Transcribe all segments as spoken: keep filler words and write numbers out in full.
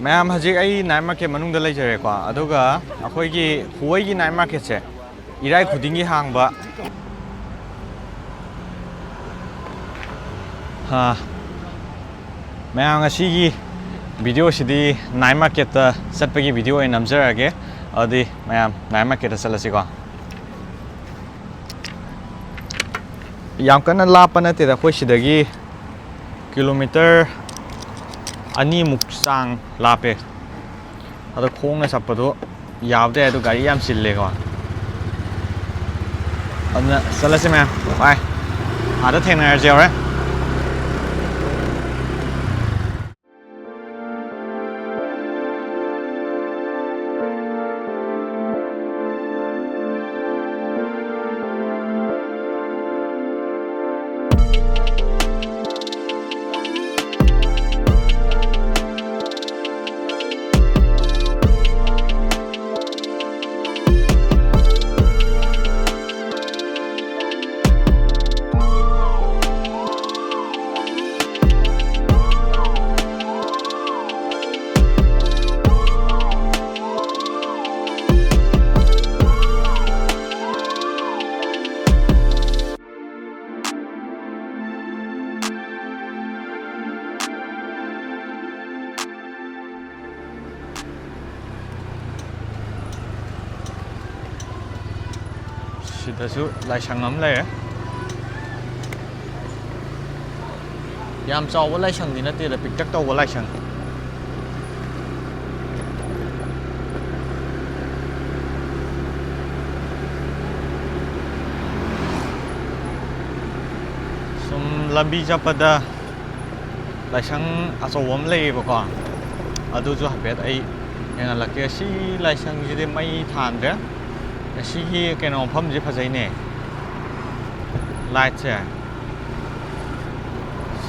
ꯃꯌꯥꯝ, ꯍꯧꯖꯤꯛ ꯑꯩ ꯅꯥꯏꯠ ꯃꯥꯔꯀꯦꯠ ꯃꯅꯨꯡꯗ ꯂꯩꯖꯔꯦꯀꯣ꯫ ꯑꯗꯨꯒ ꯑꯩꯈꯣꯏꯒꯤ ꯍꯨꯋꯩꯒꯤ ꯅꯥꯏꯠ ꯃꯥꯔꯀꯦꯠꯁꯦ ꯏꯔꯥꯏ ꯈꯨꯗꯤꯡꯒꯤ ꯍꯥꯡꯕ꯫ ꯑꯥ, ꯃꯌꯥꯝ, ꯉꯁꯤꯒꯤ ꯚꯤꯗꯤꯑꯣꯁꯤꯗꯤ ꯅꯥꯏꯠ ꯃꯥꯔꯀꯦꯠꯇ ꯆꯠꯄꯒꯤ ꯚꯤꯗꯤꯑꯣ ꯑꯣꯏꯅ ꯅꯝꯖꯔꯛꯑꯒꯦ꯫ ꯑꯗꯨꯗꯤ ꯃꯌꯥꯝ, ꯅꯥꯏꯠ ꯃꯥꯔꯀꯦꯠꯇ ꯆꯠꯂꯁꯤꯀꯣ꯫ ꯌꯥꯝ ꯀꯟꯅ ꯂꯥꯞꯄ ꯅꯠꯇꯦꯗ, ꯑꯩꯈꯣꯏ ꯁꯤꯗꯒꯤ ꯀꯤꯂꯣꯃꯤꯇꯔ ꯑꯅꯤꯃꯨꯛ ꯆꯥꯡ ꯂꯥꯞꯄꯦ꯫ ꯑꯗꯣ ꯈꯣꯡꯅ ꯆꯠꯄꯗꯣ ꯌꯥꯕꯗꯤ ꯌꯥꯏ, ꯑꯗꯣ ꯒꯥꯔꯤ ꯌꯥꯝ ꯆꯤꯜꯂꯦꯀꯣ꯫ ꯑꯗꯨꯅ ꯆꯠꯂꯁꯤ ꯃꯌꯥꯝ, ꯕꯥꯏ꯫ ꯑꯥꯗ ꯊꯦꯡꯅꯔꯁꯤ ꯍꯣꯔꯦꯟ꯫ ꯁꯤꯗꯁꯨ ꯂꯥꯏꯁꯪ ꯑꯃ ꯂꯩꯔꯦ꯫ ꯌꯥꯝ ꯆꯥꯎꯕ ꯂꯥꯏꯁꯪꯗꯤ ꯅꯠꯇꯦꯗ, ꯄꯤꯛꯇꯛ ꯇꯧꯕ ꯂꯥꯏꯁꯪ꯫ ꯁꯨꯝ ꯂꯝꯕꯤ ꯆꯠꯄꯗ ꯂꯥꯏꯁꯪ ꯑꯆꯧꯕ ꯑꯃ ꯂꯩꯌꯦꯕꯀꯣ, ꯑꯗꯨꯁꯨ ꯍꯥꯏꯐꯦꯠ ꯑꯩ ꯌꯦꯡꯍꯜꯂꯛꯀꯦ꯫ ꯁꯤ ꯂꯥꯏꯁꯪꯁꯤꯗꯤ ꯃꯩ ꯊꯥꯟꯗ꯭ꯔꯦ꯫ ꯉꯁꯤꯒꯤ ꯀꯩꯅꯣ, ꯃꯐꯝꯁꯦ ꯐꯖꯩꯅꯦ, ꯂꯥꯏꯠꯁꯦ꯫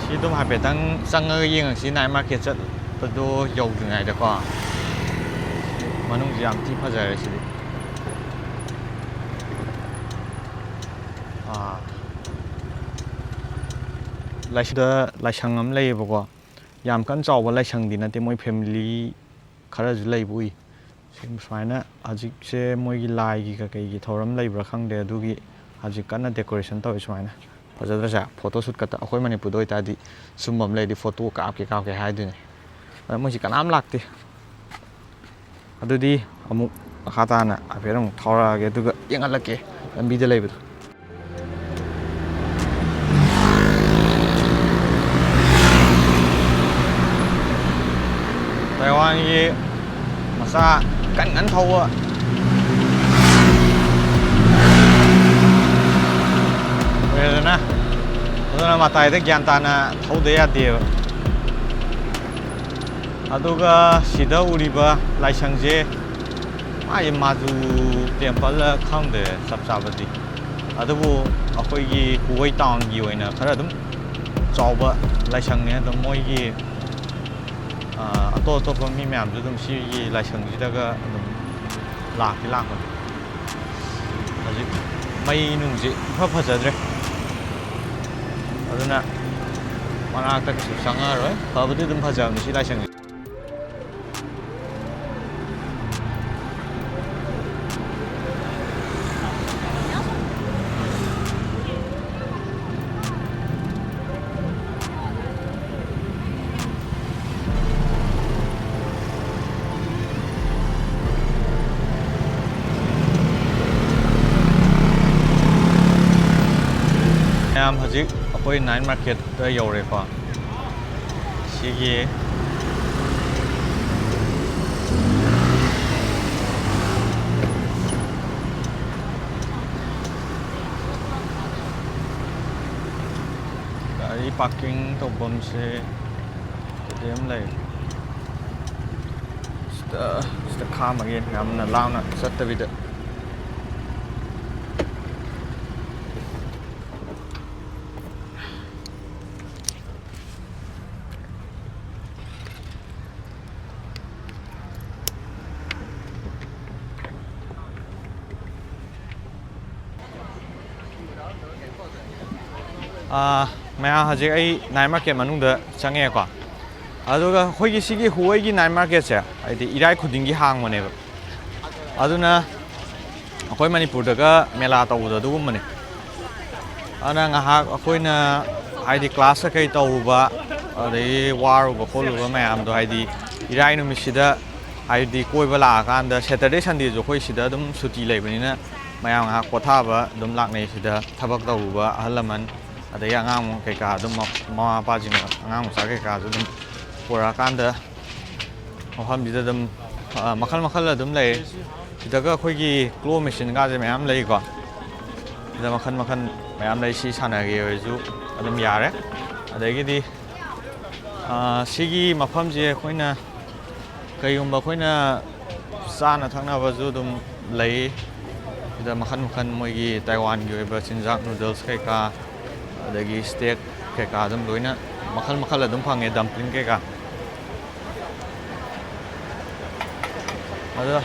ꯁꯤ ꯑꯗꯨꯝ ꯍꯥꯏꯐꯦꯠꯇꯪ ꯆꯪꯉꯒ ꯌꯦꯡꯉꯁꯤ, ꯅꯥꯏꯠ ꯃꯥꯔꯀꯦꯠ ꯆꯠꯄꯗꯣ ꯌꯧꯗ꯭ꯔꯤꯉꯩꯗꯀꯣ꯫ ꯃꯅꯨꯡꯁꯤ ꯌꯥꯝ ꯊꯤ ꯐꯖꯔꯦ ꯁꯤꯗꯤ꯫ ꯑꯥ, ꯂꯥꯏꯁꯤꯗ ꯂꯥꯏꯁꯪ ꯑꯃ ꯂꯩꯌꯦꯕꯀꯣ, ꯌꯥꯝ ꯀꯟꯅ ꯆꯥꯎꯕ ꯂꯥꯏꯁꯪꯗꯤ ꯅꯠꯇꯦ, ꯃꯣꯏ family ꯈꯔꯁꯨ ꯂꯩꯕ ꯎꯏ꯫ ꯁꯤ ꯁꯨꯃꯥꯏꯅ ꯍꯧꯖꯤꯛꯁꯦ ꯃꯣꯏꯒꯤ ꯂꯥꯏꯒꯤ ꯀꯩꯀꯩꯒꯤ ꯊꯧꯔꯝ ꯂꯩꯕ꯭ꯔꯥ ꯈꯪꯗꯦ, ꯑꯗꯨꯒꯤ ꯍꯧꯖꯤꯛ ꯀꯟꯅ decoration ꯇꯧꯔꯤ꯫ ꯁꯨꯃꯥꯏꯅ ꯐꯖꯗ꯭ꯔꯁꯦ? Photo shoot ꯈꯛꯇ꯫ ꯑꯩꯈꯣꯏ ꯃꯅꯤꯄꯨꯔꯗ ꯑꯣꯏꯇꯥꯔꯗꯤ ꯁꯨꯝꯕ ꯑꯃ ꯂꯩꯔꯗꯤ photo ꯀꯥꯞꯀꯦ ꯀꯥꯞꯀꯦ ꯍꯥꯏꯗꯣꯏꯅꯦ꯫ ꯑꯗ ꯃꯣꯏꯁꯤ ꯀꯅꯥꯝ ꯂꯥꯛꯇꯦ꯫ ꯑꯗꯨꯗꯤ ꯑꯃꯨꯛ ꯃꯈꯥ ꯇꯥꯅ ꯍꯥꯏꯐꯦꯠ ꯑꯃꯨꯛ ꯊꯧꯔꯛꯑꯒꯦ, ꯑꯗꯨꯒ ꯌꯦꯡꯍꯜꯂꯛꯀꯦ ꯂꯝꯕꯤꯗ ꯂꯩꯕꯗꯣ꯫ ꯇꯥꯏꯋꯥꯟꯒꯤ ꯃꯆꯥ ꯀꯟ ꯀꯟ ꯊꯧꯕ ꯑꯣꯏꯔꯦꯗꯅ, ꯑꯗꯨꯅ ꯃꯇꯥꯏꯗ ꯒ꯭ꯌꯥꯟ ꯇꯥꯅ ꯊꯧꯗ ꯌꯥꯗꯦꯕ꯫ ꯑꯗꯨꯒ ꯁꯤꯗ ꯎꯔꯤꯕ ꯂꯥꯏꯁꯪꯁꯦ ꯃꯥꯒꯤ ꯃꯥꯖꯨ temple ꯂ ꯈꯪꯗꯦ ꯆꯞ ꯆꯥꯕꯗꯤ, ꯑꯗꯨꯕꯨ ꯑꯩꯈꯣꯏꯒꯤ ꯍꯨꯋꯦꯏ town ꯒꯤ ꯑꯣꯏꯅ ꯈꯔ ꯑꯗꯨꯝ ꯆꯥꯎꯕ ꯂꯥꯏꯁꯪꯅꯦ꯫ ꯑꯗꯨꯝ ꯃꯣꯏꯒꯤ, ꯑ, ꯑꯇꯣꯞ ꯑꯇꯣꯞꯄ ꯃꯤ ꯃꯌꯥꯝꯁꯨ ꯑꯗꯨꯝ ꯁꯤꯒꯤ ꯂꯥꯏꯁꯪꯁꯤꯗꯒ ꯑꯗꯨꯝ ꯂꯥꯛꯇꯤ ꯂꯥꯛꯄꯅꯦ꯫ ꯍꯧꯖꯤꯛ ꯃꯩ ꯅꯨꯡꯁꯤ ꯏꯐ ꯐꯖꯗ꯭ꯔꯦ, ꯑꯗꯨꯅ ꯃꯅꯥꯛꯇ ꯀꯩꯁꯨ ꯆꯪꯉꯛꯑꯔꯣꯏ꯫ ꯐꯕꯨꯗꯤ ꯑꯗꯨꯝ ꯐꯖꯕꯅꯤ ꯁꯤ ꯂꯥꯏꯁꯪꯁꯦ꯫ ꯃꯌꯥꯝ, ꯍꯧꯖꯤꯛ ꯑꯩꯈꯣꯏ night market ꯇ ꯌꯧꯔꯦꯀꯣ꯫ ꯁꯤꯒꯤ ꯒꯥꯔꯤ parking ꯇꯧꯐꯝꯁꯦ ꯁꯤꯗ ꯑꯃ ꯂꯩ꯫ ꯁꯤꯗ, ꯁꯤꯗ ꯈꯥꯝꯃꯒꯦ, ꯌꯥꯝꯅ ꯂꯥꯞꯅ ꯆꯠꯇꯕꯤꯗ꯫ ꯑꯥ, ꯃꯌꯥꯝ, ꯍꯧꯖꯤꯛ ꯑꯩ night market ꯃꯅꯨꯡꯗ ꯆꯪꯉꯛꯑꯦꯀꯣ꯫ ꯑꯗꯨꯒ ꯑꯩꯈꯣꯏꯒꯤ ꯁꯤꯒꯤ ꯍꯨꯋꯩꯒꯤ ꯅꯥꯏꯠ ꯃꯥꯔꯀꯦꯠꯁꯦ ꯍꯥꯏꯗꯤ ꯏꯔꯥꯏ ꯈꯨꯗꯤꯡꯒꯤ ꯍꯥꯡꯕꯅꯦꯕ꯫ ꯑꯗꯨꯅ ꯑꯩꯈꯣꯏ ꯃꯅꯤꯄꯨꯔꯗꯒ ꯃꯦꯂꯥ ꯇꯧꯕꯗꯣ ꯑꯗꯨꯒꯨꯝꯕꯅꯦ꯫ ꯑꯗꯨꯅ ꯉꯥꯏꯍꯥꯛ ꯑꯩꯈꯣꯏꯅ ꯍꯥꯏꯗꯤ ꯀ꯭ꯂꯥꯁ ꯀꯩꯀꯩ ꯇꯧꯔꯨꯕ, ꯑꯗꯒꯤ ꯋꯥꯔꯨꯕ ꯈꯣꯠꯂꯨꯕ ꯃꯌꯥꯝꯗꯣ ꯍꯥꯏꯗꯤ ꯏꯔꯥꯏ ꯅꯨꯃꯤꯠꯁꯤꯗ ꯍꯥꯏꯗꯤ ꯀꯣꯏꯕ ꯂꯥꯛꯑꯀꯥꯟꯗ, ꯁꯦꯇꯔꯗꯦ ꯁꯟꯗꯦꯁꯨ ꯑꯩꯈꯣꯏ ꯁꯤꯗ ꯑꯗꯨꯝ ꯁꯨꯇꯤ ꯂꯩꯕꯅꯤꯅ ꯃꯌꯥꯝ ꯉꯥꯏꯍꯥꯛ ꯄꯣꯊꯥꯕ ꯑꯗꯨꯝ ꯂꯥꯛꯅꯩ ꯁꯤꯗ, ꯊꯕꯛ ꯇꯧꯔꯨꯕ ꯑꯍꯜ ꯂꯃꯟ, ꯑꯗꯒꯤ ꯑꯉꯥꯡ ꯀꯩꯀꯥ ꯑꯗꯨꯝ, ꯃꯃꯥ ꯃꯄꯥꯁꯤꯡ ꯑꯉꯥꯡ ꯃꯆꯥ ꯀꯩꯀꯥꯁꯨ ꯑꯗꯨꯝ ꯄꯨꯔꯛꯑꯀꯥꯟꯗ ꯃꯐꯝꯁꯤꯗ ꯑꯗꯨꯝ, ꯑ, ꯃꯈꯜ ꯃꯈꯜ ꯑꯗꯨꯝ ꯂꯩ꯫ ꯁꯤꯗꯒ ꯑꯩꯈꯣꯏꯒꯤ ꯀ꯭ꯂꯣ ꯃꯦꯆꯤꯟꯒꯥꯁꯦ ꯃꯌꯥꯝ ꯂꯩꯀꯣ꯫ ꯁꯤꯗ ꯃꯈꯜ ꯃꯈꯜ ꯃꯌꯥꯝ ꯂꯩ, ꯁꯤ ꯁꯥꯟꯅꯒꯦ ꯑꯣꯏꯔꯁꯨ ꯑꯗꯨꯝ ꯌꯥꯔꯦ꯫ ꯑꯗꯒꯤꯗꯤ, ꯑ, ꯁꯤꯒꯤ ꯃꯐꯝꯁꯦ ꯑꯩꯈꯣꯏꯅ ꯀꯩꯒꯨꯝꯕ ꯑꯩꯈꯣꯏꯅ ꯆꯥꯅ ꯊꯛꯅꯕꯁꯨ ꯑꯗꯨꯝ ꯂꯩ꯫ ꯁꯤꯗ ꯃꯈꯜ ꯃꯈꯜ ꯃꯣꯏꯒꯤ ꯇꯥꯏꯋꯥꯟꯒꯤ ꯑꯣꯏꯕ ꯆꯤꯟꯖꯥꯛ, ꯅꯨꯗꯜꯁ ꯀꯩꯀꯥ, ꯑꯗꯒꯤ ꯁ꯭ꯇꯦꯛ ꯀꯩꯀꯥ ꯑꯗꯨꯝ ꯂꯣꯏꯅ ꯃꯈꯜ ꯃꯈꯜ ꯑꯗꯨꯝ ꯐꯪꯉꯦ, ꯗꯝꯄ꯭ꯂꯤꯡ ꯀꯩꯀꯥ꯫ ꯑꯗꯣ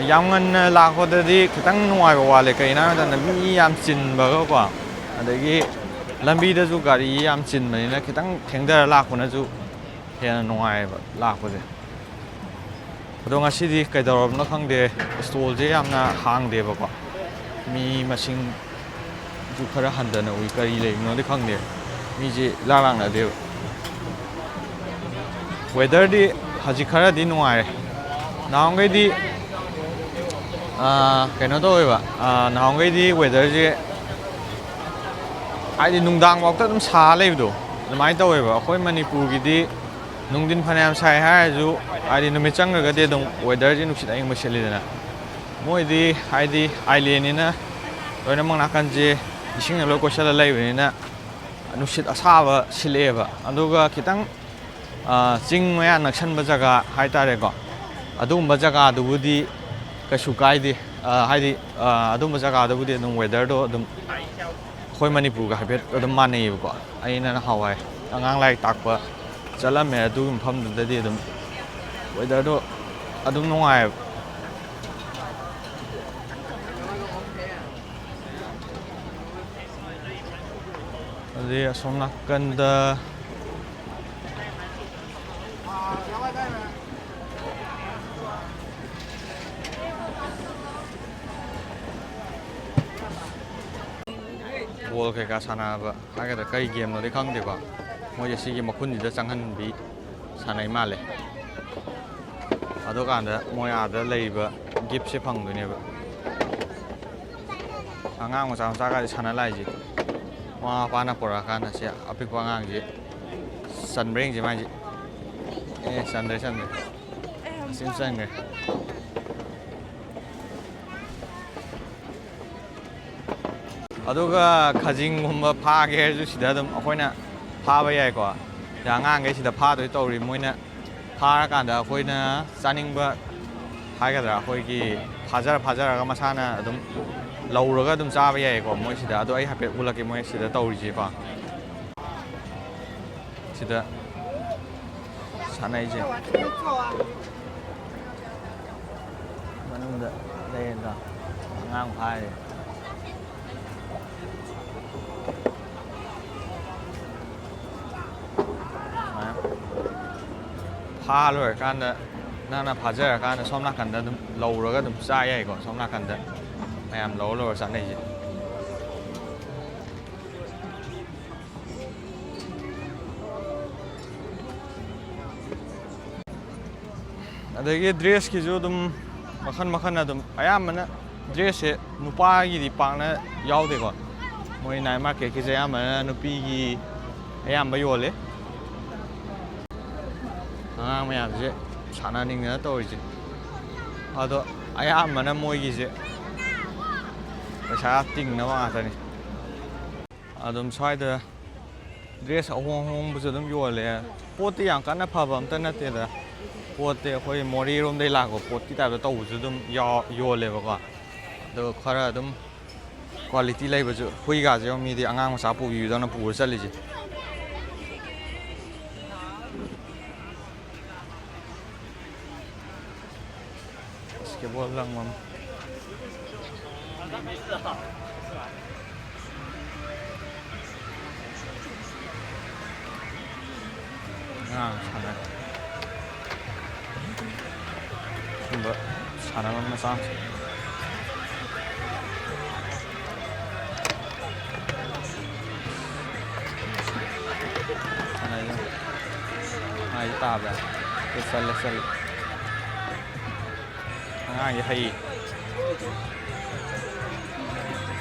ꯌꯥꯝ ꯉꯟꯅ ꯂꯥꯛꯄꯗꯗꯤ ꯈꯤꯇꯪ ꯅꯨꯡꯉꯥꯏꯕ ꯋꯥꯠꯂꯦ, ꯀꯩꯒꯤꯅꯣ ꯍꯥꯏꯕ ꯃꯇꯝꯗ ꯃꯤ ꯌꯥꯝ ꯆꯤꯟꯕꯒꯀꯣ, ꯑꯗꯒꯤ ꯂꯝꯕꯤꯗꯁꯨ ꯒꯥꯔꯤ ꯌꯥꯝ ꯆꯤꯟꯕꯅꯤꯅ ꯈꯤꯇꯪ ꯊꯦꯡꯊꯔ ꯂꯥꯛꯄꯅꯁꯨ ꯍꯦꯟꯅ ꯅꯨꯡꯉꯥꯏꯌꯦꯕ ꯂꯥꯛꯄꯁꯦ꯫ ꯑꯗꯣ ꯉꯁꯤꯗꯤ ꯀꯩꯗꯧꯔꯕꯅꯣ ꯈꯪꯗꯦ, ꯁ꯭ꯇꯣꯜꯁꯦ ꯌꯥꯝꯅ ꯍꯥꯡꯗꯦꯕꯀꯣ꯫ ꯃꯤ ꯃꯁꯤꯡꯁꯨ ꯈꯔ ꯍꯟꯊꯅ ꯎꯏ, ꯀꯔꯤ ꯂꯩꯕꯅꯣꯗꯤ ꯈꯪꯗꯦ꯫ ꯃꯤꯁꯦ ꯏꯂꯥꯛ ꯂꯥꯛꯅꯗꯦꯕ꯫ ꯋꯦꯗꯔꯗꯤ ꯍꯧꯖꯤꯛ ꯈꯔꯗꯤ ꯅꯨꯡꯉꯥꯏꯔꯦ꯫ ꯅꯍꯥꯟꯈꯩꯗꯤ, ꯑꯥ, ꯀꯩꯅꯣ ꯇꯧꯋꯦꯕ, ꯑꯥ, ꯅꯍꯥꯟꯈꯩꯗꯤ ꯋꯦꯗꯔꯁꯦ ꯍꯥꯏꯗꯤ ꯅꯨꯡꯗꯥꯡꯐꯥꯎꯗ ꯑꯗꯨꯝ ꯁꯥ ꯂꯩꯕꯗꯣ ꯑꯗꯨꯃꯥꯏꯅ ꯇꯧꯋꯦꯕ꯫ ꯑꯩꯈꯣꯏ ꯃꯅꯤꯄꯨꯔꯒꯤꯗꯤ ꯅꯨꯡꯊꯤꯟ ꯐꯅꯌꯥꯝ ꯁꯥꯏ ꯍꯥꯏꯔꯁꯨ, ꯍꯥꯏꯗꯤ ꯅꯨꯃꯤꯠ ꯆꯪꯈ꯭ꯔꯒꯗꯤ ꯑꯗꯨꯝ ꯋꯦꯗꯔꯁꯦ ꯅꯨꯡꯁꯤꯠ ꯑꯏꯪꯕ ꯁꯤꯠꯂꯤꯗꯅ꯫ ꯃꯣꯏꯗꯤ ꯍꯥꯏꯗꯤ ꯑꯥꯏꯂꯦꯟꯅꯤꯅ ꯂꯣꯏꯅꯃꯛ ꯅꯥꯀꯟꯁꯦ ꯏꯁꯤꯡꯅ ꯂꯣꯏ ꯀꯣꯏꯁꯜꯂ ꯂꯩꯕꯅꯤꯅ ꯅꯨꯡꯁꯤꯠ ꯑꯁꯥꯕ ꯁꯤꯠꯂꯛꯑꯦꯕ꯫ ꯑꯗꯨꯒ ꯈꯤꯇꯪ, ꯑ, ꯆꯤꯡ ꯃꯌꯥ ꯅꯛꯁꯟꯕ ꯖꯒꯥ ꯍꯥꯏꯇꯥꯔꯦꯀꯣ, ꯑꯗꯨꯒꯨꯝꯕ ꯖꯒꯥꯗꯨꯕꯨꯗꯤ ꯀꯩꯁꯨ ꯀꯥꯏꯗꯦ꯫ ꯑ, ꯍꯥꯏꯗꯤ, ꯑ, ꯑꯗꯨꯒꯨꯝꯕ ꯖꯒꯥꯗꯨꯕꯨꯗꯤ ꯑꯗꯨꯝ ꯋꯦꯗꯔꯗꯣ ꯑꯗꯨꯝ ꯑꯩꯈꯣꯏ ꯃꯅꯤꯄꯨꯔꯒ ꯍꯥꯏꯐꯦꯠ ꯑꯗꯨꯝ ꯃꯥꯟꯅꯩꯌꯦꯕꯀꯣ꯫ ꯑꯩꯅ ꯅꯍꯥꯟꯋꯥꯏ ꯑꯉꯥꯡ ꯂꯥꯏꯔꯤꯛ ꯇꯥꯛꯄ ꯆꯠꯂꯝꯃꯦ, ꯑꯗꯨꯒꯤ ꯃꯐꯝꯗꯨꯗꯗꯤ ꯑꯗꯨꯝ ꯋꯦꯗꯔꯗꯣ ꯑꯗꯨꯝ ꯅꯨꯡꯉꯥꯏꯌꯦꯕ꯫ ꯑꯗꯩ ꯑꯁꯣꯝ ꯅꯥꯀꯟꯗ ꯕꯣꯜ ꯀꯩꯀꯥ ꯁꯥꯟꯅꯕ ꯍꯥꯏꯒꯗ꯭ꯔꯥ, ꯀꯩ ꯒꯦꯝꯅꯣꯗꯤ ꯈꯪꯗꯦꯀꯣ, ꯃꯣꯏꯁꯦ ꯁꯤꯒꯤ ꯃꯈꯨꯟꯁꯤꯗ ꯆꯪꯍꯟꯕꯤ ꯁꯥꯟꯅꯩ ꯃꯥꯜꯂꯦ꯫ ꯑꯗꯨꯀꯥꯟꯗ ꯃꯣꯏ ꯑꯥꯗ ꯂꯩꯔꯤꯕ ꯒꯤꯐꯁꯦ ꯐꯪꯗꯣꯏꯅꯦꯕ꯫ ꯑꯉꯥꯡ ꯃꯆꯥ ꯃꯆꯥꯒꯗꯤ ꯁꯥꯟꯅ ꯂꯥꯛꯏꯁꯦ, ꯃꯃꯥ ꯃꯄꯥꯅ ꯄꯨꯔꯛꯑꯀꯥꯟꯗ꯫ ꯁꯤ ꯑꯄꯤꯛꯄ ꯑꯉꯥꯡꯁꯦ ꯆꯟꯕ꯭ꯔꯥ ꯌꯦꯡꯁꯦ ꯃꯥꯏꯁꯦ꯫ ꯑꯦ, ꯆꯟꯗ꯭ꯔꯦ, ꯆꯟꯗ꯭ꯔꯦ꯫ ꯑꯁꯤ ꯆꯟꯈ꯭ꯔꯦ꯫ ꯑꯗꯨꯒ ꯈꯥꯖꯤꯡꯒꯨꯝꯕ ꯐꯥꯒꯦ ꯍꯥꯏꯔꯁꯨ ꯁꯤꯗ ꯑꯗꯨꯝ ꯑꯩꯈꯣꯏꯅ ꯐꯥꯕ ꯌꯥꯏꯀꯣ꯫ ꯁꯤꯗ ꯑꯉꯥꯡꯈꯩ ꯁꯤꯗ ꯐꯥꯗꯣꯏ ꯇꯧꯔꯤ꯫ ꯃꯣꯏꯅ ꯐꯥꯔꯀꯥꯟꯗ ꯑꯩꯈꯣꯏꯅ ꯆꯥꯅꯤꯡꯕ ꯍꯥꯏꯒꯗ꯭ꯔꯥ, ꯑꯩꯈꯣꯏꯒꯤ ꯐꯥꯖꯔ ꯐꯥꯖꯔꯒ ꯃꯁꯥꯅ ꯑꯗꯨꯝ ꯂꯧꯔꯒ ꯑꯗꯨꯝ ꯆꯥꯕ ꯌꯥꯏꯀꯣ ꯃꯣꯏ ꯁꯤꯗ꯫ ꯑꯗꯣ ꯑꯩ ꯍꯥꯏꯐꯦꯠ ꯎꯠꯂꯛꯀꯦ ꯃꯣꯏ ꯁꯤꯗ ꯇꯧꯔꯤꯁꯦꯀꯣ꯫ ꯁꯤꯗ ꯁꯥꯟꯅꯩꯁꯦ꯫ ꯃꯅꯨꯡꯗ ꯂꯩꯔꯒ ꯑꯉꯥꯡ ꯐꯥꯔꯤ꯫ ꯁꯨꯃꯥꯏꯅ ꯐꯥ ꯂꯣꯏꯔꯀꯥꯟꯗ, ꯅꯪꯅ ꯐꯥꯖꯔꯀꯥꯟꯗ ꯁꯣꯝ ꯅꯥꯀꯟꯗ ꯑꯗꯨꯝ ꯂꯧꯔꯒ ꯑꯗꯨꯝ ꯆꯥ ꯌꯥꯏꯀꯣ꯫ ꯁꯣꯝ ꯅꯥꯀꯟꯗ ꯃꯌꯥꯝ ꯂꯧꯔ ꯂꯧꯔ ꯆꯥꯅꯩꯁꯦ꯫ ꯑꯗꯒꯤ ꯗ꯭ꯔꯦꯁꯀꯤꯁꯨ ꯑꯗꯨꯝ ꯃꯈꯜ ꯃꯈꯜ ꯑꯗꯨꯝ, ꯑꯌꯥꯝꯕꯅ ꯗ꯭ꯔꯦꯁꯁꯦ ꯅꯨꯄꯥꯒꯤꯗꯤ ꯄꯥꯛꯅ ꯌꯥꯎꯗꯦꯀꯣ꯫ ꯃꯣꯏ ꯅꯥꯏꯠ ꯃꯥꯔꯀꯦꯠꯀꯤꯁꯦ ꯑꯌꯥꯝꯕꯅ ꯅꯨꯄꯤꯒꯤ ꯑꯌꯥꯝꯕ ꯌꯣꯜꯂꯦ꯫ ꯑꯉꯥꯡ ꯃꯌꯥꯝꯁꯦ ꯁꯥꯟꯅꯅꯤꯡꯗꯅ ꯇꯧꯔꯤꯁꯦ꯫ ꯑꯗꯣ ꯑꯌꯥꯝꯕꯅ ꯃꯣꯏꯒꯤꯁꯦ ꯄꯩꯁꯥ ꯇꯤꯡꯅꯕ ꯉꯥꯛꯇꯅꯤ꯫ ꯑꯗꯨꯝ ꯁ꯭ꯋꯥꯏꯗ ꯗ꯭ꯔꯦꯁ ꯑꯍꯣꯡ ꯑꯍꯣꯡꯕꯁꯨ ꯑꯗꯨꯝ ꯌꯣꯜꯂꯦ꯫ ꯄꯣꯠꯇꯤ ꯌꯥꯝ ꯀꯟꯅ ꯐꯕ ꯑꯝꯇ ꯅꯠꯇꯦꯗ꯫ ꯄꯣꯠꯇꯤ ꯑꯩꯈꯣꯏ ꯃꯣꯔꯦꯔꯣꯝꯗꯩ ꯂꯥꯛꯄ ꯄꯣꯠꯀꯤ ꯇꯥꯏꯞꯇ ꯇꯧꯕꯁꯨ ꯑꯗꯨꯝ ꯌꯥꯎ-, ꯌꯣꯜꯂꯦꯕꯀꯣ꯫ ꯑꯗꯣ ꯈꯔ ꯑꯗꯨꯝ ꯀ꯭ꯋꯥꯂꯤꯇꯤ ꯂꯩꯕꯁꯨ꯫ ꯍꯨꯏꯒꯥꯁꯦ ꯌꯦꯡꯉꯨ, ꯃꯤꯗꯤ ꯑꯉꯥꯡ ꯃꯆꯥ ꯄꯨꯕꯤꯕꯗꯧꯅ ꯄꯨꯔ ꯆꯠꯂꯤꯁꯦ꯫ ꯕꯥꯁꯀꯦꯠꯕꯣꯜ ꯂꯪꯕꯝ꯫ ꯑꯉꯥꯡ ꯁꯥꯟꯅꯔꯤ꯫ ꯁꯨꯝꯕ ꯁꯥꯟꯅꯕ ꯃꯆꯥ ꯑꯃ ꯁꯥꯟꯅꯩ꯫ ꯃꯥꯏ ꯇꯥꯕ꯭ꯔꯥ? ꯆꯠꯂꯦ, ꯆꯠꯂꯦ꯫ ꯑꯉꯥꯡꯁꯦ ꯍꯩ꯫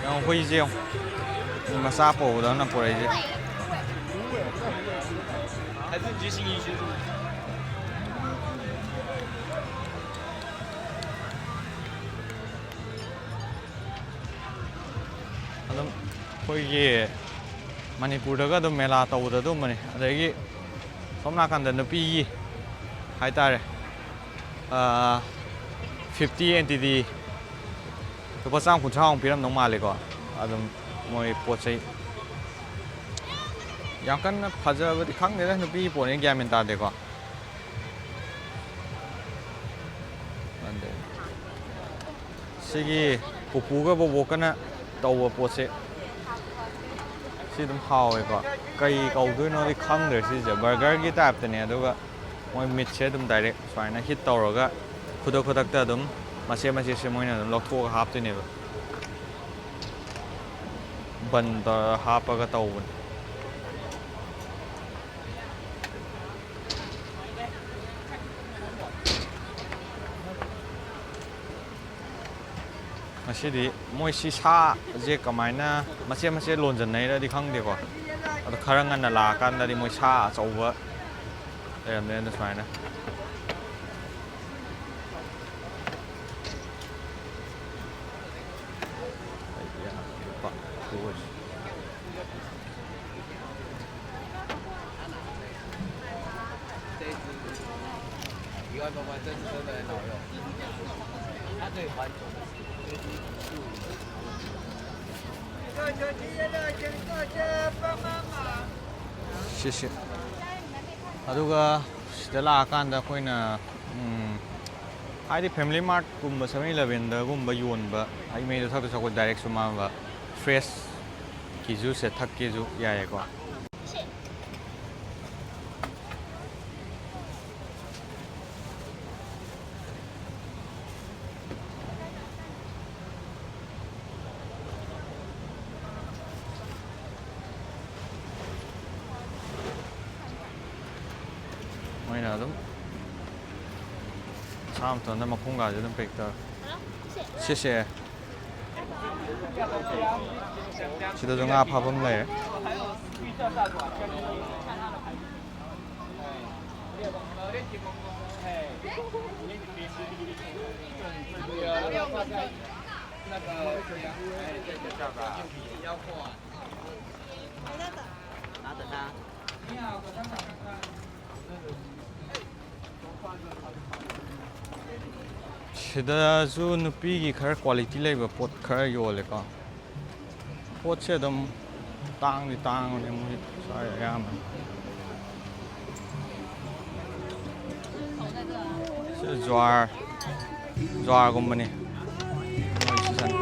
ꯌꯦꯡꯉꯣ, ꯍꯨꯏꯁꯦ ꯌꯦꯡꯉꯣ꯫ ꯃꯆꯥ ꯄꯣꯛꯄꯗꯧꯅ ꯄꯣꯔꯛꯏꯁꯦ꯫ ꯑꯗꯨꯝ ꯑꯩꯈꯣꯏꯒꯤ ꯃꯅꯤꯄꯨꯔꯗꯒ ꯑꯗꯨꯝ ꯃꯦꯂꯥ ꯇꯧꯕꯗ ꯑꯗꯨꯝꯕꯅꯤ꯫ ꯑꯗꯒꯤ ꯁꯣꯝ ꯅꯥꯀꯟꯗ ꯅꯨꯄꯤꯒꯤ ꯍꯥꯏꯇꯥꯔꯦ, ꯐꯤꯐꯇꯤ ꯑꯦꯟ ꯇꯤ ꯗꯤ, ꯂꯨꯄꯥ ꯆꯥꯝꯃ ꯀꯨꯟꯊ꯭ꯔꯥꯃꯨꯛ ꯄꯤꯔꯝꯗꯧ ꯃꯥꯜꯂꯦꯀꯣ꯫ ꯑꯗꯨꯝ ꯃꯣꯏ ꯄꯣꯠ ꯆꯩ ꯌꯥꯝ ꯀꯟꯅ ꯐꯖꯕꯗꯤ ꯈꯪꯗꯦꯗ, ꯅꯨꯄꯤꯒꯤ ꯄꯣꯠꯅꯤ, ꯒ꯭ꯌꯥꯟ ꯃꯦꯟ ꯇꯥꯗꯦꯀꯣ꯫ ꯑꯗꯩ ꯁꯤꯒꯤ ꯄꯨꯄꯨꯒ ꯕꯣꯕꯣꯛꯀꯅ ꯇꯧꯕ ꯄꯣꯠꯁꯦ ꯁꯤ ꯑꯗꯨꯝ ꯍꯥꯎꯋꯦꯀꯣ꯫ ꯀꯩ ꯀꯧꯗꯣꯏꯅꯣꯗꯤ ꯈꯪꯗ꯭ꯔꯦ꯫ ꯁꯤꯁꯦ ꯕꯔꯒꯔꯒꯤ ꯇꯥꯏꯞꯇꯅꯦ, ꯑꯗꯨꯒ ꯃꯣꯏ ꯃꯤꯠꯁꯦ ꯑꯗꯨꯝ ꯗꯥꯏꯔꯦꯛ ꯁꯨꯃꯥꯏꯅ ꯍꯤꯠ ꯇꯧꯔꯒ ꯈꯨꯗꯛ ꯈꯨꯗꯛꯇ ꯑꯗꯨꯝ ꯃꯆꯦꯠ ꯃꯆꯦꯠꯁꯦ ꯃꯣꯏꯅ ꯑꯗꯨꯝ ꯂꯧꯊꯣꯛꯑꯒ ꯍꯥꯞꯇꯣꯏꯅꯦꯕ꯫ ꯕꯟ ꯇꯧꯔꯒ ꯍꯥꯞꯄꯒ ꯇꯧꯕꯅꯦ꯫ ꯉꯁꯤꯗꯤ ꯃꯣꯏ ꯁꯤ ꯁꯥꯁꯦ ꯀꯃꯥꯏꯅ ꯃꯆꯦꯠ ꯃꯆꯦꯠ ꯂꯣꯟꯖꯟꯅꯩꯔꯗꯤ ꯈꯪꯗꯦꯀꯣ꯫ ꯑꯗꯣ ꯈꯔ ꯉꯟꯅ ꯂꯥꯛꯑꯀꯥꯟꯗꯗꯤ ꯃꯣꯏ ꯁꯥ ꯑꯆꯧꯕ ꯂꯩꯔꯝꯗꯣꯏꯅꯦ ꯁꯨꯃꯥꯏꯅ꯫ ꯁꯤꯁꯦ꯫ ꯑꯗꯨꯒ ꯁꯤꯗ ꯂꯥꯛꯑꯀꯥꯟꯗ ꯑꯩꯈꯣꯏꯅ, ꯎꯝ, ꯍꯥꯏꯗꯤ ꯐꯦꯃꯤꯂꯤ ꯃꯥꯔꯠꯀꯨꯝꯕ ꯁꯚꯦꯟ ꯏꯂꯦꯚꯦꯟꯗꯒꯨꯝꯕ ꯌꯣꯟꯕ ꯍꯩ ꯃꯍꯤꯗꯣ ꯊꯛꯇꯣꯏ ꯁꯔꯨꯛꯄꯨꯗꯤ ꯗꯥꯏꯔꯦꯛ ꯁꯨꯃꯥꯡꯗ ꯐ꯭ꯔꯦꯁꯀꯤ ꯖꯨꯁꯁꯦ ꯊꯛꯀꯦꯁꯨ ꯌꯥꯏꯌꯦꯀꯣ꯫ ꯃꯣꯏꯅ ꯑꯗꯨꯝ ꯃꯁꯥ ꯃꯇꯣꯟꯗ ꯃꯈꯣꯡꯒꯥꯁꯦ ꯑꯗꯨꯝ ꯄꯦꯛ ꯇꯧꯔꯦ꯫ ꯁꯤꯁꯦ ꯁꯤꯗꯁꯨ ꯉꯥ ꯐꯥꯐꯝ ꯂꯩꯔꯦ꯫ ꯁꯤꯗꯁꯨ ꯅꯨꯄꯤꯒꯤ ꯈꯔ ꯀ꯭ꯋꯥꯂꯤꯇꯤ ꯂꯩꯕ ꯄꯣꯠ ꯈꯔ ꯌꯣꯜꯂꯦꯀꯣ꯫ ꯄꯣꯠꯁꯦ ꯑꯗꯨꯝ ꯇꯥꯡꯗꯤ ꯇꯥꯡꯕꯅꯦ ꯃꯣꯏ ꯁ꯭ꯋꯥꯏ ꯑꯌꯥꯝꯕꯅ꯫ ꯁꯤ ꯖ꯭ꯋꯥꯔ, ꯖ꯭ꯋꯥꯔꯒꯨꯝꯕꯅꯤ ꯃꯣꯏ ꯁꯤꯖꯟ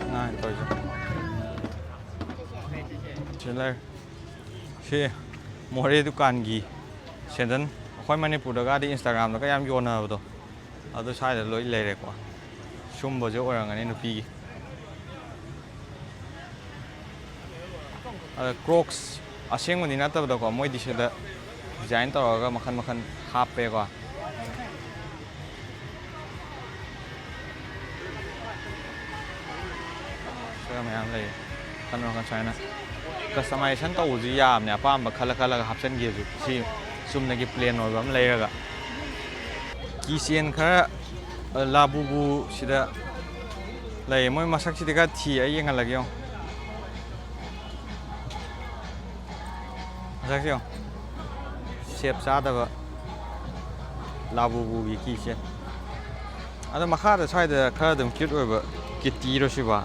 ꯑꯉꯥꯡ ꯇꯧꯔꯤꯁꯦ꯫ ꯁꯤ ꯂꯩꯔꯦ꯫ ꯁꯤ ꯃꯣꯔꯦ ꯗꯨꯀꯥꯟꯒꯤ ꯁꯦꯟꯗꯟ, ꯑꯩꯈꯣꯏ ꯃꯅꯤꯄꯨꯔꯗꯒꯗꯤ Instagram-ꯗꯒ ꯌꯥꯝ ꯌꯣꯟꯅꯕꯗꯣ, ꯑꯗꯨ ꯁ꯭ꯋꯥꯏꯗ ꯂꯣꯏ ꯂꯩꯔꯦꯀꯣ꯫ ꯁꯨꯝꯕꯁꯦ ꯑꯣꯏꯔꯝꯒꯅꯤ ꯅꯨꯄꯤꯒꯤ꯫ ꯑꯗ Crocs ꯑꯁꯦꯡꯕꯗꯤ ꯅꯠꯇꯕꯗꯀꯣ, ꯃꯣꯏꯗꯤ ꯁꯤꯗ design ꯇꯧꯔꯒ ꯃꯈꯜ ꯃꯈꯜ ꯍꯥꯞꯄꯦꯀꯣ꯫ ꯁꯤꯗ ꯃꯌꯥꯝ ꯂꯩ꯫ ꯃꯈꯜ ꯃꯈꯜ ꯁꯨꯃꯥꯏꯅ customization ꯇꯧꯕꯁꯨ ꯌꯥꯕꯅꯦ, ꯑꯄꯥꯝꯕ ꯈꯜꯂ ꯈꯜꯂꯒ ꯍꯥꯞꯆꯤꯟꯒꯦꯁꯨ꯫ ꯁꯤ ꯆꯨꯝꯅꯒꯤ plain ꯑꯣꯏꯕ ꯑꯃ ꯂꯩꯔꯒ꯫ Keychain ꯈꯔ, ꯑ, ꯂꯥꯕꯨꯕꯨ ꯁꯤꯗ ꯂꯩ꯫ ꯃꯣꯏ ꯃꯁꯛꯁꯤꯗꯤ ꯈꯔ ꯊꯤ, ꯑꯩ ꯌꯦꯡꯍꯜꯂꯒꯦ ꯌꯦꯡꯉꯣ꯫ ꯃꯁꯛꯁꯦ ꯌꯦꯡꯉꯣ꯫ Shape ꯆꯥꯗꯕ ꯂꯥꯕꯨꯕꯨꯒꯤ keychain꯫ ꯑꯗꯣ ꯃꯈꯥꯗ ꯁ꯭ꯋꯥꯏꯗ ꯈꯔ ꯑꯗꯨꯝ cute ꯑꯣꯏꯕ kitty ꯔꯣ ꯁꯤꯕꯣ?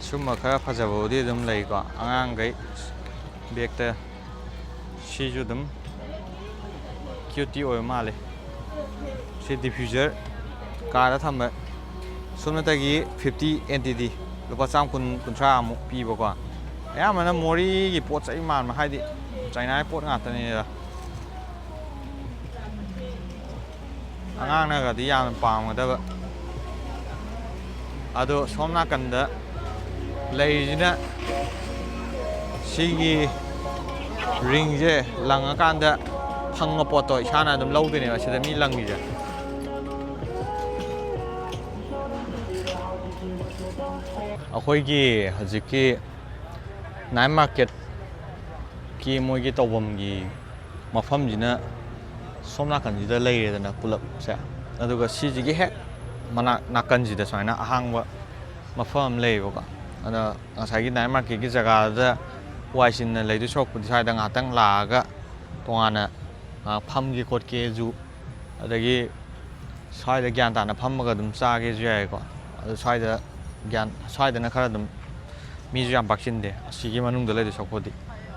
ꯁꯨꯝꯕ ꯈꯔ ꯐꯖꯕꯕꯨꯗꯤ ꯑꯗꯨꯝ ꯂꯩꯀꯣ꯫ ꯑꯉꯥꯡꯈꯩ bag-ꯇ ꯁꯤꯁꯨ ꯑꯗꯨꯝ cute ꯇꯤ ꯑꯣꯏꯕ ꯃꯥꯜꯂꯦ꯫ ꯁꯤ diffuser car-ꯗ ꯊꯝꯕ꯫ ꯁꯨꯞꯅꯇꯒꯤ fifty N T D, ꯂꯨꯄꯥ ꯆꯥꯝ ꯀꯨꯟ, ꯀꯨꯟꯊ꯭ꯔꯥ ꯃꯨꯛ ꯄꯤꯕꯀꯣ꯫ ꯑꯌꯥꯝꯕꯅ ꯃꯣꯔꯦꯒꯤ ꯄꯣꯠ ꯆꯩ ꯃꯥꯟꯕ, ꯍꯥꯏꯗꯤ China-ꯒꯤ ꯄꯣꯠ ꯉꯥꯛꯇꯅꯤꯗ꯫ ꯑꯉꯥꯡꯅꯒꯗꯤ ꯌꯥꯝꯅ ꯄꯥꯝꯒꯗꯕ꯫ ꯑꯗꯣ ꯁꯣꯝ ꯅꯥꯀꯟꯗ ꯂꯩꯔꯤꯁꯤꯅ ꯁꯤꯒꯤ ring-ꯁꯦ ꯂꯪꯉꯀꯥꯟꯗ ꯐꯪꯕ ꯄꯣꯠꯇꯣ ꯏꯁꯥꯅ ꯑꯗꯨꯝ ꯂꯧꯗꯣꯏꯅꯦꯕ ꯁꯤꯗ ꯃꯤ ꯂꯪꯉꯤꯁꯦ꯫ ꯑꯩꯈꯣꯏꯒꯤ ꯍꯧꯖꯤꯛꯀꯤ ꯅꯥꯏꯠ ꯃꯥꯔꯀꯦꯠꯀꯤ ꯃꯣꯏꯒꯤ ꯇꯧꯐꯝꯒꯤ ꯃꯐꯝꯁꯤꯅ ꯁꯣꯝ ꯅꯥꯀꯟꯁꯤꯗ ꯂꯩꯔꯦꯗꯅ ꯄꯨꯂꯞꯁꯦ꯫ ꯑꯗꯨꯒ ꯁꯤꯁꯤꯒꯤ ꯍꯦꯛ ꯃꯅꯥꯛ ꯅꯥꯀꯟꯁꯤꯗ ꯁꯨꯃꯥꯏꯅ ꯑꯍꯥꯡꯕ ꯃꯐꯝ ꯑꯃ ꯂꯩꯌꯦꯕꯀꯣ꯫ ꯑꯗ ꯉꯁꯥꯏꯒꯤ ꯅꯥꯏꯠ ꯃꯥꯔꯀꯦꯠꯀꯤ ꯖꯒꯥꯗꯨꯗ ꯋꯥꯏ ꯆꯤꯟꯅ ꯂꯩꯗꯣꯏ ꯁꯔꯨꯛꯄꯨꯗꯤ ꯁ꯭ꯋꯥꯏꯗ ꯉꯥꯏꯍꯥꯛꯇꯪ ꯂꯥꯛꯑꯒ ꯇꯣꯉꯥꯟꯅ ꯉꯥꯏꯍꯥꯛ ꯐꯝꯒꯦ ꯈꯣꯠꯀꯦꯁꯨ, ꯑꯗꯒꯤ ꯁ꯭ꯋꯥꯏꯗ ꯒ꯭ꯌꯥꯟ ꯇꯥꯅ ꯐꯝꯃꯒ ꯑꯗꯨꯝ ꯆꯥꯒꯦꯁꯨ ꯌꯥꯏꯀꯣ꯫ ꯑꯗꯨ ꯁ꯭ꯋꯥꯏꯗ ꯒ꯭ꯌꯥꯟ ꯁ꯭ꯋꯥꯏꯗꯅ ꯈꯔ ꯑꯗꯨꯝ ꯃꯤꯁꯨ ꯌꯥꯝ ꯄꯥꯛ ꯆꯤꯟꯗꯦ, ꯑꯁꯤꯒꯤ ꯃꯅꯨꯡꯗ ꯂꯩꯗꯣꯏ ꯁꯔꯨꯛꯄꯨꯗꯤ꯫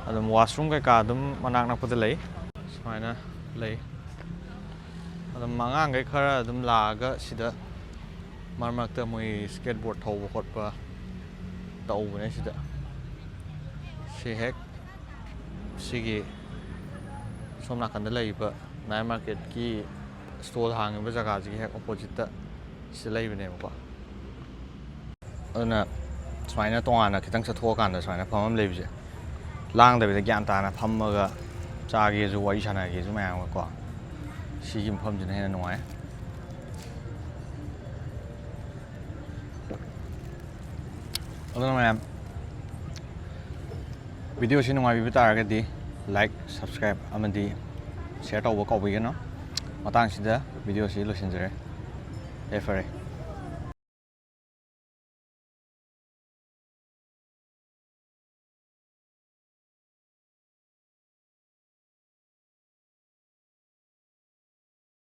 ꯑꯗꯨꯝ ꯋꯥꯁꯔꯨꯝ ꯀꯩꯀꯥ ꯑꯗꯨꯝ ꯃꯅꯥꯛ ꯅꯛꯄꯗ ꯂꯩ꯫ ꯁꯨꯃꯥꯏꯅ ꯂꯩ꯫ ꯑꯗꯨꯝ ꯑꯉꯥꯡꯈꯩ ꯈꯔ ꯑꯗꯨꯝ ꯂꯥꯛꯑꯒ ꯁꯤꯗ ꯃꯔꯛ ꯃꯔꯛꯇ ꯃꯣꯏ ꯁ꯭ꯀꯦꯠ ꯕꯣꯔꯗ ꯊꯧꯕ ꯈꯣꯠꯄ ꯇꯧꯕꯅꯦ ꯁꯤꯗ꯫ ꯁꯤ ꯍꯦꯛ ꯁꯤꯒꯤ ꯁꯣꯝ ꯅꯥꯀꯟꯗ ꯂꯩꯔꯤꯕ ꯅꯥꯏꯠ ꯃꯥꯔꯀꯦꯠꯀꯤ ꯁ꯭ꯇꯣꯜ ꯍꯥꯡꯉꯤꯕ ꯖꯒꯥꯁꯤꯒꯤ ꯍꯦꯛ ꯑꯣꯄꯣꯖꯤꯠꯇ ꯁꯤꯗ ꯂꯩꯕꯅꯦꯕꯀꯣ꯫ ꯑꯗꯨꯅ ꯁꯨꯃꯥꯏꯅ ꯇꯣꯉꯥꯟꯅ ꯈꯤꯇꯪ ꯆꯠꯊꯣꯛꯑꯀꯥꯟꯗ ꯁꯨꯃꯥꯏꯅ ꯐꯝꯐꯝ ꯂꯩꯕꯁꯦ, ꯂꯥꯡꯗꯕꯤꯗ ꯒ꯭ꯌꯥꯟ ꯇꯥꯅ ꯐꯝꯃꯒ ꯆꯥꯒꯦꯁꯨ ꯋꯥꯔꯤ ꯁꯥꯟꯅꯒꯦꯁꯨ ꯃꯌꯥꯝꯒꯀꯣ, ꯁꯤꯒꯤ ꯃꯐꯝꯁꯤꯅ ꯍꯦꯟꯅ ꯅꯨꯡꯉꯥꯏ꯫ ꯑꯗꯨꯅ ꯃꯌꯥꯝ, ꯚꯤꯗꯤꯑꯣꯁꯤ ꯅꯨꯡꯉꯥꯏꯕꯤꯕ ꯇꯥꯔꯒꯗꯤ like, subscribe ꯑꯃꯗꯤ share ꯇꯧꯕ ꯀꯥꯎꯕꯤꯒꯅꯨ꯫ ꯃꯇꯥꯡꯁꯤꯗ ꯚꯤꯗꯤꯑꯣꯁꯤ ꯂꯣꯏꯁꯤꯟꯖꯔꯦ꯫ ꯌꯥꯏꯐꯔꯦ꯫